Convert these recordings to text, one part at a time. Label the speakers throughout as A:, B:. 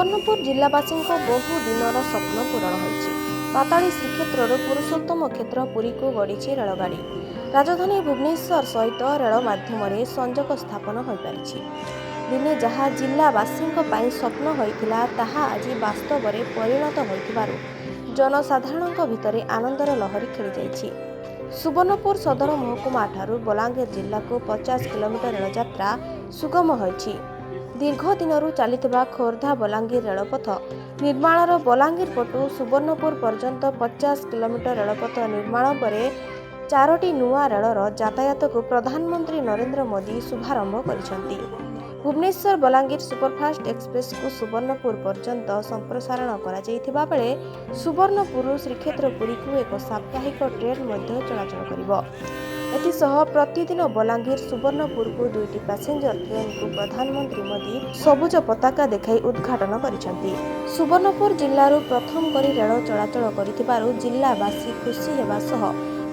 A: ସୁବର୍ଣ୍ଣପୁର ଜିଲ୍ଲାବାସୀଙ୍କ ବହୁ ଦିନର ସ୍ୱପ୍ନ ପୂରଣ ହୋଇଛି। ପାତାଳୀ ଶ୍ରୀକ୍ଷେତ୍ରରୁ ପୁରୁଷୋତ୍ତମ କ୍ଷେତ୍ର ପୁରୀକୁ ଗଡ଼ିଛି ରେଳଗାଡ଼ି। ରାଜଧାନୀ ଭୁବନେଶ୍ୱର ସହିତ ରେଳ ମାଧ୍ୟମରେ ସଂଯୋଗ ସ୍ଥାପନ ହୋଇପାରିଛି। ଦିନେ ଯାହା ଜିଲ୍ଲାବାସୀଙ୍କ ପାଇଁ ସ୍ୱପ୍ନ ହୋଇଥିଲା, ତାହା ଆଜି ବାସ୍ତବରେ ପରିଣତ ହୋଇଥିବାରୁ ଜନସାଧାରଣଙ୍କ ଭିତରେ ଆନନ୍ଦର ଲହରୀ ଖେଳିଯାଇଛି। ସୁବର୍ଣ୍ଣପୁର ସଦର ମହକୁମାଠାରୁ ବଲାଙ୍ଗୀର ଜିଲ୍ଲାକୁ 50 କିଲୋମିଟର ରେଳଯାତ୍ରା ସୁଗମ ହୋଇଛି। ଦୀର୍ଘ ଦିନରୁ ଚାଲିଥିବା ଖୋର୍ଦ୍ଧା ବଲାଙ୍ଗୀର ରେଳପଥ ନିର୍ମାଣର ବଲାଙ୍ଗୀର ପଟୁ ସୁବର୍ଣ୍ଣପୁର ପର୍ଯ୍ୟନ୍ତ 50 କିଲୋମିଟର ରେଳପଥ ନିର୍ମାଣ ପରେ ଚାରୋଟି ନୂଆ ରେଳର ଯାତାୟାତକୁ ପ୍ରଧାନମନ୍ତ୍ରୀ ନରେନ୍ଦ୍ର ମୋଦି ଶୁଭାରମ୍ଭ କରିଛନ୍ତି। ଭୁବନେଶ୍ୱର ବଲାଙ୍ଗୀର ସୁପରଫାଷ୍ଟ ଏକ୍ସପ୍ରେସକୁ ସୁବର୍ଣ୍ଣପୁର ପର୍ଯ୍ୟନ୍ତ ସମ୍ପ୍ରସାରଣ କରାଯାଇଥିବା ବେଳେ ସୁବର୍ଣ୍ଣପୁରରୁ ଶ୍ରୀକ୍ଷେତ୍ର ପୁରୀକୁ ଏକ ସାପ୍ତାହିକ ଟ୍ରେନ୍ ମଧ୍ୟ ଚଳାଚଳ କରିବ। ଏଥିସହ ପ୍ରତିଦିନ ବଲାଙ୍ଗୀର ସୁବର୍ଣ୍ଣପୁରକୁ ଦୁଇଟି ପାସେଞ୍ଜର ଟ୍ରେନ୍କୁ ପ୍ରଧାନମନ୍ତ୍ରୀ ମୋଦି ସବୁଜ ପତାକା ଦେଖାଇ ଉଦ୍ଘାଟନ କରିଛନ୍ତି। ସୁବର୍ଣ୍ଣପୁର ଜିଲ୍ଲାରୁ ପ୍ରଥମ କରି ରେଳ ଚଳାଚଳ କରିଥିବାରୁ ଜିଲ୍ଲାବାସୀ ଖୁସି ହେବା ସହ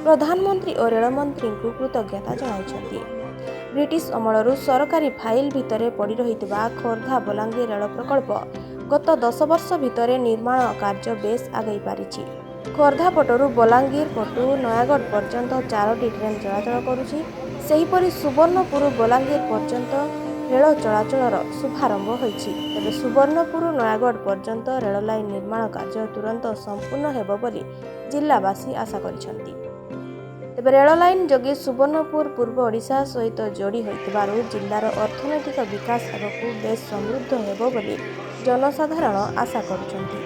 A: ପ୍ରଧାନମନ୍ତ୍ରୀ ଓ ରେଳମନ୍ତ୍ରୀଙ୍କୁ କୃତଜ୍ଞତା ଜଣାଇଛନ୍ତି। ବ୍ରିଟିଶ ଅମଳରୁ ସରକାରୀ ଫାଇଲ ଭିତରେ ପଡ଼ି ରହିଥିବା ଖୋର୍ଦ୍ଧା ବଲାଙ୍ଗୀର ରେଳ ପ୍ରକଳ୍ପ ଗତ 10 ବର୍ଷ ଭିତରେ ନିର୍ମାଣ କାର୍ଯ୍ୟ ବେଶ୍ ଆଗେଇ ପାରିଛି। ଖୋର୍ଦ୍ଧା ପଟରୁ ବଲାଙ୍ଗୀର ପଟୁ ନୟାଗଡ଼ ପର୍ଯ୍ୟନ୍ତ ଚାରୋଟି ଟ୍ରେନ୍ ଚଳାଚଳ କରୁଛି। ସେହିପରି ସୁବର୍ଣ୍ଣପୁର ବଲାଙ୍ଗୀର ପର୍ଯ୍ୟନ୍ତ ରେଳ ଚଳାଚଳର ଶୁଭାରମ୍ଭ ହୋଇଛି। ତେବେ ସୁବର୍ଣ୍ଣପୁର ନୟାଗଡ଼ ପର୍ଯ୍ୟନ୍ତ ରେଳ ଲାଇନ ନିର୍ମାଣ କାର୍ଯ୍ୟ ତୁରନ୍ତ ସମ୍ପୂର୍ଣ୍ଣ ହେବ ବୋଲି ଜିଲ୍ଲାବାସୀ ଆଶା କରିଛନ୍ତି। ତେବେ ରେଳ ଲାଇନ ଯୋଗେ ସୁବର୍ଣ୍ଣପୁର ପୂର୍ବ ଓଡ଼ିଶା ସହିତ ଯୋଡ଼ି ହୋଇଥିବାରୁ ଜିଲ୍ଲାର ଅର୍ଥନୈତିକ ବିକାଶ ଆଗକୁ ବେଶ୍ ସମୃଦ୍ଧ ହେବ ବୋଲି ଜନସାଧାରଣ ଆଶା କରୁଛନ୍ତି।